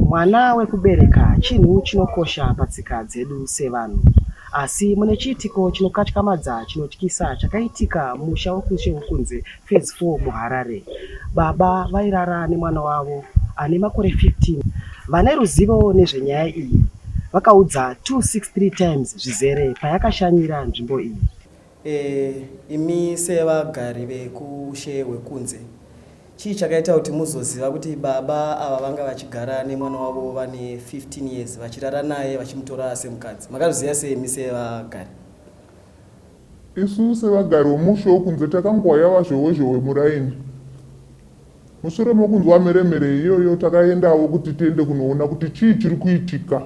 Mwana wekubereka chinhu chinokosha patsika dzedu sevanhu. Asi mune chiitiko chinokatyamadza chinotyisa chakaitika mumusha wekuShehukunze Phase 4 muHarare. Baba vairara nemwana wavo ane makore 15. Vane ruzivo nezvenyaya iyi vakaudza 263 Times zvizere payakashanyira nzvimbo iyi. E, imi sevagari vekushe hwekunze chii chakaita kuti muzoziva kuti baba ava vanga vachigara nemwana wavo vane 15 years vachirara naye vachimutora semukadzi? Makazviziva sei imi sevagari? Isu sevagari vomusha wokunze takangowa yava zhowe-zhowe muraini. Mushure mokunzwa mhere-mhere iyoyo takaendawo kuti tiende kunoona kuti chii chiri kuitika.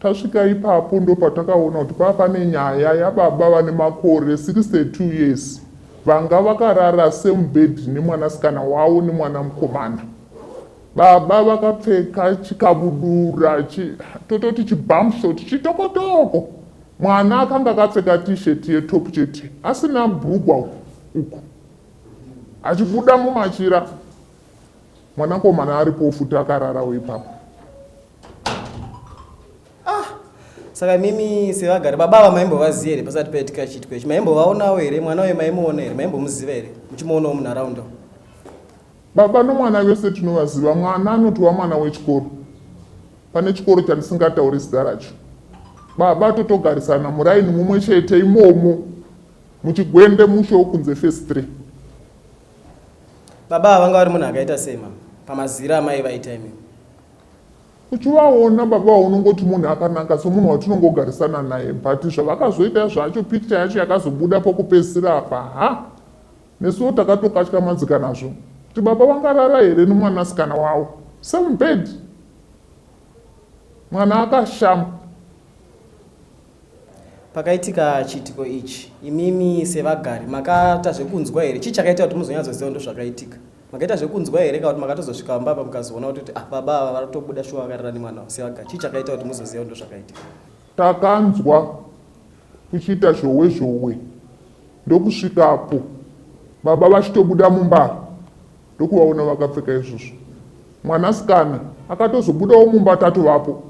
Tasvika ipapo ndopatakaona kuti pava pane nyaya yababa vane makore 62 years vanga vakarara same bed nemwanasikana wavo nemwana mukomana. Baba vakapfeka chikabudura chi, tototi chibumshot chitokotoko. Mwana akanga akapfeka t-shirt yetop chete asina bhurugwa uku achibuda mumachira. Mwanakomana aripo futi akararawo ipapo. Ah, saka imimi sevagari baba ava maimbovaziva here pasati paitika chiitiko ichi? Maimbovaonawo here mwana uyu maimuona here? Maimbomuziva here muchimuonawo munharaunda? Baba nomwana vese tinovaziva. Mwana anotova mwana wechikoro. Pane chikoro chandisingatauri zita racho. Baba totogarisana muraini mumwe chete imomo muchigwende mushe wokunze phase 3. Baba ava vanga vari munhu akaita sei mama? Pamazira amai vaita imimi. Uchivaona baba unongoti munhu akanaka somunhu watinongogarisana naye but zvavakazoita zvacho picture yacho yakazobuda pokupedzisira apa ha nesuwo takatokatyamadzika nazvo kuti baba vangarara here nomwanasikana wavo same bed mwana akashama. Pakaitika chiitiko ichi imimi sevagari makaita zvekunzwa here? Chii chakaita kuti muzonyatsoziva ndozvakaitika? Makaita zvekunzwa here kana kuti makatozosvika pamba apa mukazoona kuti ah baba ava varitobuda shuwa vakarara nemwana wavo sevagari? Chii chakaita kuti muzoziva ndozvakaitika? Takanzwa kuchiita zhowe zhowe ndokusvikapo baba vachitobuda mumba ndokuvaona vakapfeka izvozvo. Mwanasikana akatozobudawo mumba tatovapo.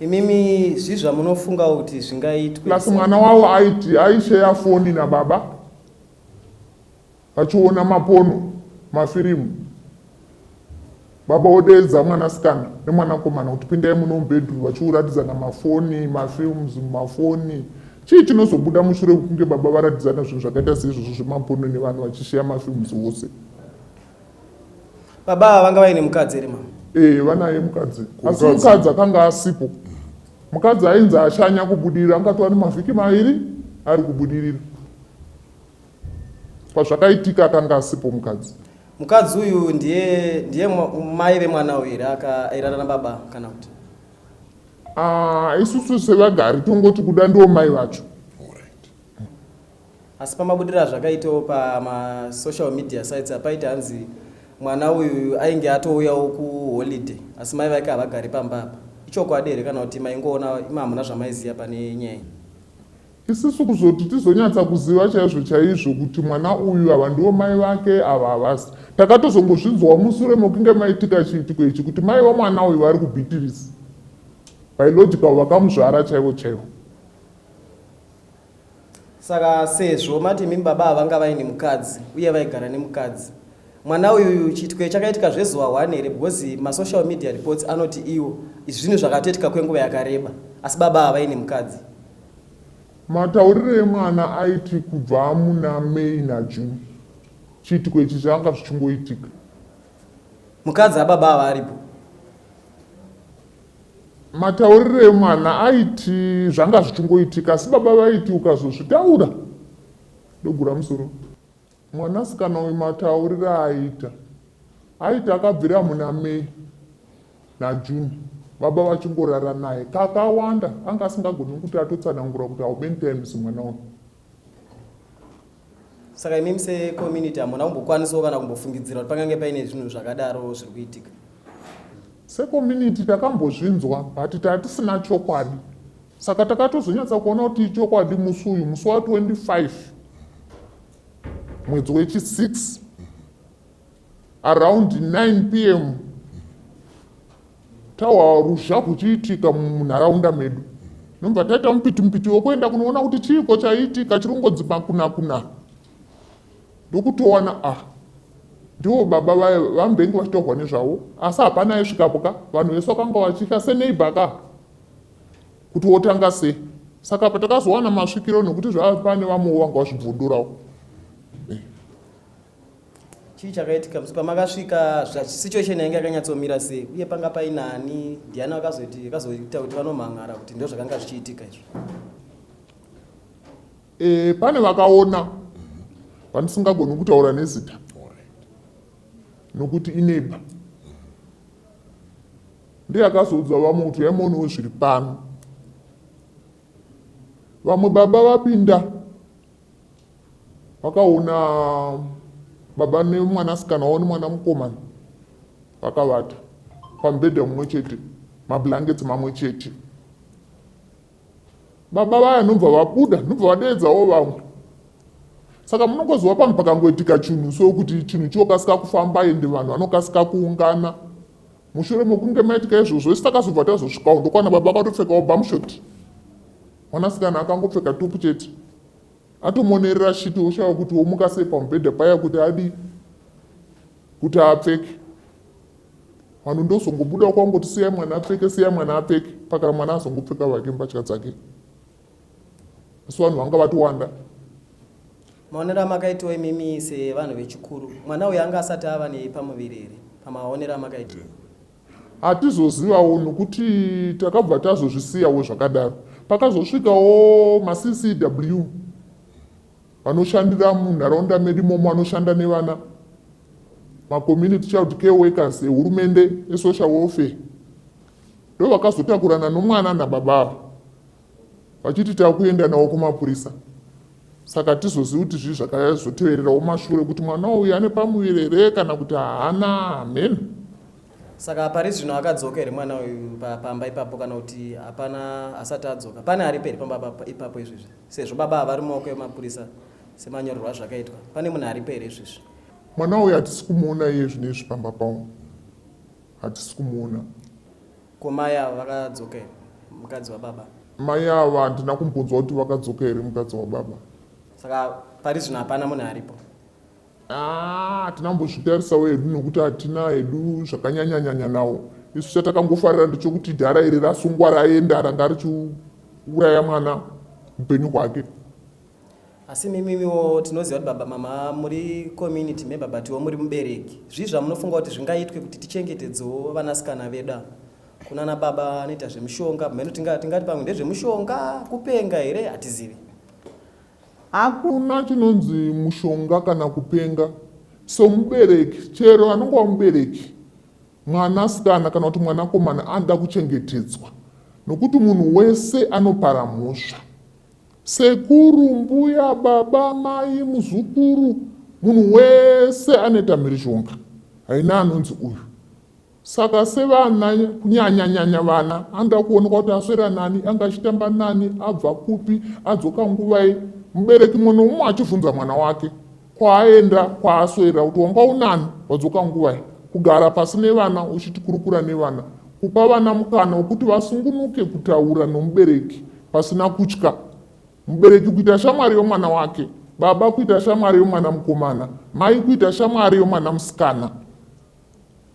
Imimi zvii zvamunofunga kuti zvingaitwe? Plus mwana wavo aiti aisheya foni nababa vachiona mapono mafirimu. Baba vodeedza mwanasikana nemwanakomana kuti pindai muno mubedroom vachiuratidzana mafoni, mafilms mumafoni. Chii chinozobuda mushure mekunge baba varatidzana zvinhu zvakaita seizvozvo zvemapono nevanhu vachisheya mafilms vose? Baba ava vanga vaine mukadzi here mama? Eh, vanaye mukadzi. Asi mukadzi akanga asipo. Mukadzi ainzi ashanya kubudirira, angatova nemavhiki mairi ari kubudirira. Pazvakaitika akanga asipo mukadzi. Mukadzi uyu ndiye ndiye mai vemwana uyu here airara nababa kana kuti? Ah, isusu sevagari tongoti kuda ndiwo mai vacho. Asi pamabudiro azvakaitawo pamasocial media sites apaita hanzi mwana uyu ainge atouyawo kuholiday asi mai vake havagari pamba apa. Ichokwadi here kana kuti maingoona imi hamuna zvamaiziva pane nyaya iyi? Isusu kuzoti tizonyatsa kuziva chaizvo chaizvo kuti mwana uyu ava ndivo mai vake ava havasi. Takatozongozvinzwawo musure mokunge maitika chiitiko ichi kuti mai vamwana uyu vari kuBhitirisi. Biological vakamuzvara chaivo chaivo. Saka sezvo mati imimi baba ava vanga vaine mukadzi uye vaigara nemukadzi, mwana uyu chiitiko chakaitika zvezuva one here because masocial media reports anoti iwo izvi zvinhu zvakatoitika kwenguva yakareba asi baba ava vaine mukadzi. Matauriro emwana aiti kubva muna May naJune chiitiko ichi zvanga zvichingoitika. Mukadzi ababa ava aripo. Matauriro emwana aiti zvanga zvichingoitika asi baba vaiti ukazozvitaura ndogura musoro. Mwanasikana uyu matauriro aaita aiti akabvira muna May naJune baba vachingorara naye kakawanda anga asingagoni kuti atotsanangura kuti how many times mwana uyu. Saka imimi secommunity hamuna kumbokwanisawo kana kumbofungidzira kuti pangange paine zvinhu zvakadaro zviri kuitika? Secommunity takambozvinzwa but tatisina chokwadi saka takatozonyatsa kuona kuti ichokwadi musi uyu musi wa 25 mwedzi wechi 6. Around 9 pm tahwa ruzha rwuchiitika munharaunda medu nobva taita mupiti mupiti wekuenda kunoona kuti chiiko chaiitika chiri kungonzi makunakuna ndokutowana ah ndivo baba vaya vambenge vachitaurwa nezvavo asi hapana aisvikapo ka vanhu vese vakanga vachitya seneighbor ka kuti wotanga sei saka patakazowana masvikiro nokuti zvava pane vamwewo vanga vazvibvundurawo eh. Chii chakaitika musi pamakasvika situation yainge yakanyatsomira sei uye panga paina ani ndiani akazoti akazoita kuti vanomhan'ara kuti ndo zvakanga zvichiitika izvo? E, pane vakaona vandisingagoni kutaura nezita nokuti ineighbor ndiye akazoudza vamwe kuti uyai muonewo zviri pano vamwe baba vapinda Vakaona baba nemwanasikana wavo nemwana mukomana vakavata pamubhedha mumwe chete, mablankets mamwe chete. Baba vaya ndobva vabuda ndobva vadeedzawo vamwe. Saka munongoziva panhu pakangoitika chinhu so kuti chinhu chokasika kufamba ende vanhu vanokasika kuungana. Mushure mekunge maitika izvozvo isu takazobva tazosvikawo ndokwana baba vakatopfekawo bumshort. Mwanasikana akangopfeka top chete. Atomonerera shiti oshaya kuti omuka sei pamubhedha paya kuti adii kuti apfeke. Vanhu ndozongobuda kwangoti siyai mwana apfeke siyai mwana apfeke pakana mwana azongopfeka vake mbatya dzake. Asi vanhu vanga vatowanda. Maonero amakaitiwa imimi sevanhu vechikuru, mwana uyu anga asati ava nepamuviri here pamaonero amakaitiwa? Hatizozivawo nokuti takabva tazozvisiyawo zvakadaro. Pakazosvikawo maCCW vanoshandira munharaunda medu imomo vanoshanda nevana macommunity child care workers ehurumende esocial welfare ndo vakazotakurana nomwana nababa ava vachiti takuenda nawo kumapurisa saka hatizozivi kuti zvii zvakazotevererawo mashure kuti mwana uyu ane pamuviri here kana kuti haana hameno saka pari zvino akadzoka here mwana uyu pamba ipapo kana kuti hapana asati adzoka pane aripo here pamba ipapo izvizvi sezvo baba ava vari mumaoko emapurisa semanyorerwo azvakaitwa pane munhu aripo here izvizvi mwana uyu hatisi kumuona iye zvino izvi pamba pavo hatisi kumuona Ko mai ava vakadzoka here mukadzi wababa? Mai ava handina kumbonzwa kuti vakadzoka here mukadzi wababa. Saka pari zvino hapana munhu aripo? Ah, hatina kumbozvitarisawo hedu nokuti hatina hedu zvakanyanyanyanya nawo. Isu chatakangofarira ndechokuti dhara iri rasungwa raenda ranga richiuraya mwana upenyu hwake. Asi imimiwo tinoziva kuti baba mama muri community member butiwo muri mubereki. Zvii zvamunofunga kuti zvingaitwe kuti tichengetedzewo vanasikana vedu ava kunana baba anoita zvemishonga mheno tingati pamwe ndezvemushonga kupenga here hatizivi. Hakuna chinonzi mushonga kana kupenga. Somubereki, chero anongova mubereki, mwanasikana kana kuti mwanakomana anoda kuchengetedzwa nokuti munhu wese anopara mhosva. Sekuru, mbuya, baba, mai, muzukuru, munhu wese anoita mhirizhonga. Haina anonzi uyu. Saka sevana, kunyanya-nyanya vana, anoda kuonekwa kuti aswera nani, anga achitamba nani, abva kupi, adzoka nguvai. Mubereki mumwe nomumwe achibvunza mwana wake kwaaenda, kwaaswera, kuti wanga unani, wadzoka nguvai. Kugara pasi nevana uchitikurukura nevana. Kupa vana mukana wekuti vasungunuke kutaura nomubereki pasina kutya. Mubereki kuita shamwari yomwana wake, baba kuita shamwari yomwana mukomana, mai kuita shamwari yomwana musikana.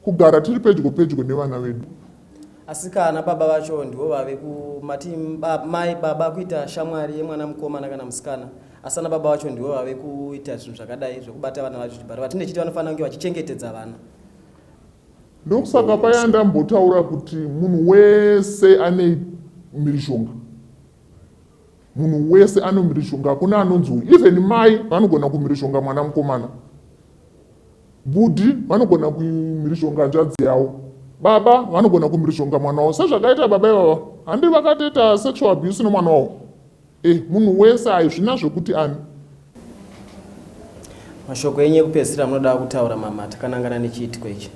Kugara tiri pedyo pedyo nevana vedu. Asi kana baba vacho ndivo vave kumati mai baba kuita shamwari yemwana mukomana kana musikana asi ana baba vacho ndivo vave kuita zvinhu zvakadai zvekubata vana vacho chibharo vatinenge chiti vanofanira kunge vachichengetedza vana. Ndokusaka paya ndambotaura kuti munhu wese ane mhirizhonga. Munhu wese ane mhirizhonga, hakuna anonzi uyu. Even mai vanogona kumhirizhonga mwana mukomana. Bhudhi vanogona kumhirizhonga hanzvadzi yavo. Baba vanogona kumhirizhonga mwana wavo. Sezvakaita baba ivava. Handi vakatoita sexual abuse nomwana wavo. Eh, munhu wese haizvina zvekuti ani. Mashoko enyu ekupedzisira amunoda kutaura mama takanangana nechiitiko ichi.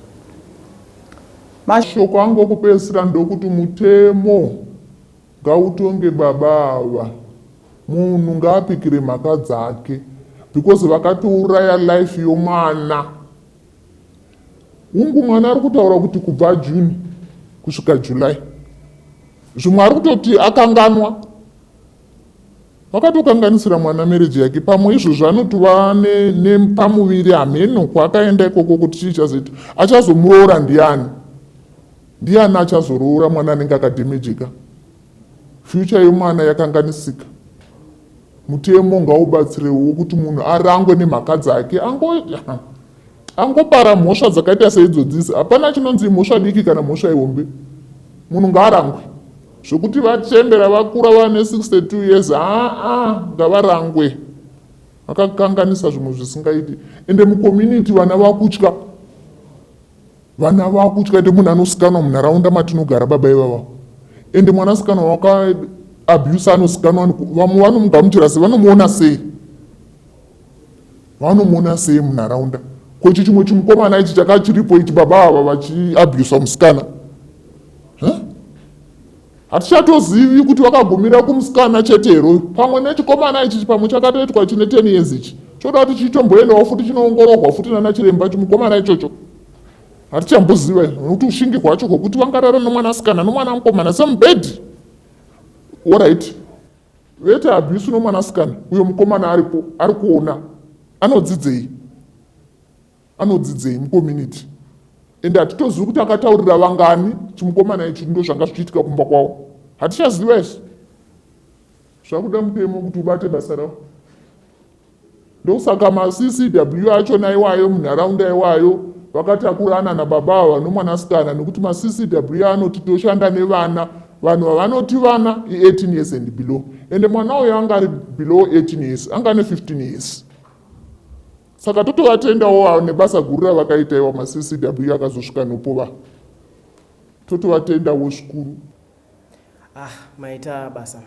Mashoko angu okupedzisira ndokuti mutemo ngautonge baba ava. Munhu ngaapikire mhaka dzake because vakatouraya life yomwana. Hungu mwana ari kutaura kuti kubva June kusvika July. Zvimwe ari kutoti akanganwa. Vakatokanganisira mwana marriage yake pamwe izvozvo anotova nepamuviri ne hameno kwaakaenda ikoko kuti chii chazoita achazomuroora ndiani ndiani achazoroora mwana anenge akadhemejeka future yemwana yakanganisika mutemo ngaubatsirewo kuti munhu arangwe nemhaka dzake ango angopara mhosva dzakaita seidzodzisi hapana chinonzi mhosva diki kana mhosva ihombe munhu ngaarangwe zvekuti vachembera vakura vane 62 years aa ngavarangwe vakakanganisa zvimwe zvisingaiti ende mucommunity vana vakutya Vana vakutya ende munhu anosikanwa munharaunda matinogara baba ivava ende mwanasikana waka abuse anosikanwa vamwe vanomugamuchira sei vanomuona sei vanomuona sei munharaunda ko ichi chimwe chimukomana ichi chakachiripo ichi baba ava vachiabusa musikana Hatichatozivi kuti vakagumira kumusikana chete here uyu pamwe nechikomana ichi pamwe chakatoitwa chine 10 years ichi choda kuti chitomboendawo futi chinoongororwa futi nana chiremba chimukomana ichocho hatichamboziva nokuti ushingi hwacho hwekuti vangarara nomwanasikana nomwana mukomana semubhedhi orit vete abuse nomwanasikana uyo mukomana aripo ari kuona anodzidzei Anodzidzei mucommunity and hatitozivi kuti akataurira vangani chimukomana ichi ndo zvanga zvichiitika kumba kwavo hatichaziva isu zvakuda mutemo kuti ubate basa ravo ndosaka maccw achona iwayo munharaunda iwayo vakatakurana nababa ava nomwanasikana nekuti maccw anoti toshanda nevana vanhu vavanoti vana i18 years and below ende mwana uyo anga ari below 18 years anga ane 15 years Saka totovatendawo avo nebasa guru ravakaita iwa maCCW akazosvika nopova. Totovatendawo zvikuru. Ah, maita basa.